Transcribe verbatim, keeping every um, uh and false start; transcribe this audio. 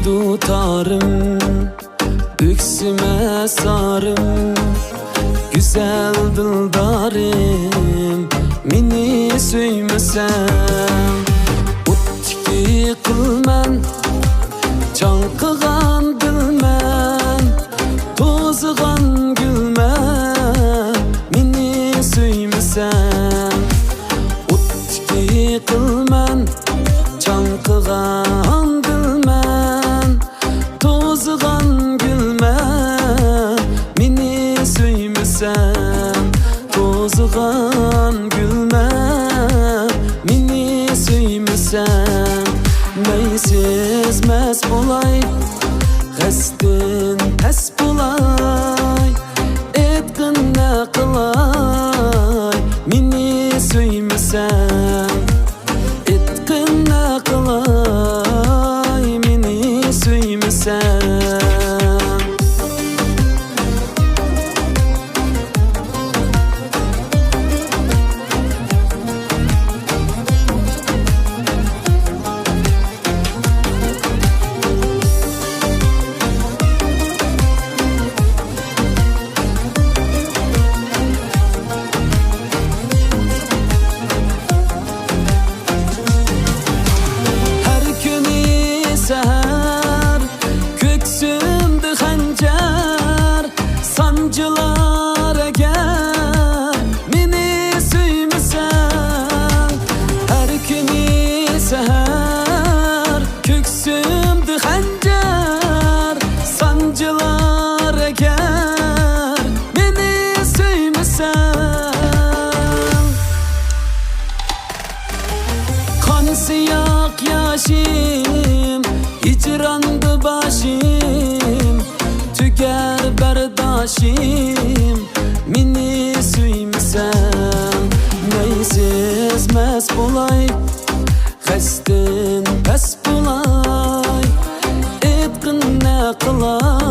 دۇتارىم، ئۆكسۈمە سارىم، گۈزەل دىلدارىم، مېنى سۆيمىسەڭ، ئوتتىكى قىلمەن، چاڭقىغان دىلمەن، توزىغان گۈلمەن، مېنى سۆيمىسەڭ، ئوتتىكى قىلمەن، چاڭقىغان دىلمەن، توزىغان گۈلمەن، مېنى سۆيمىسەڭ، توزىغان گۈلمەن، مېنى سۆيمىسەڭ، مەيسىز مەست بولاي، غەستىن پەس بولاي، ئېيتقىن نە قىلاي، مېنى سۆيمىسەڭ. ئېيتقىن نە قىلاي، مېنى سۆيمىسەڭ. ھەر كۈنى سەھەر كۆكسۈمدە خەنجەر سانجىلار ئەگەر مېنى سۆيمىسەڭ. ھەر كۈنى سەھەر كۆكسۈمدە خەنجەر سانجىلار ئەگەر مېنى سۆيمىسەڭ. قان سىياق ياشىم، ھىجراندا باشىم، تۈگەر بەرداشىم، مېنى سۆيمىسەڭ. مەيسىز مەست بولاي، غەستىن پەس بولاي، ئېيتقىن نە قىلاي،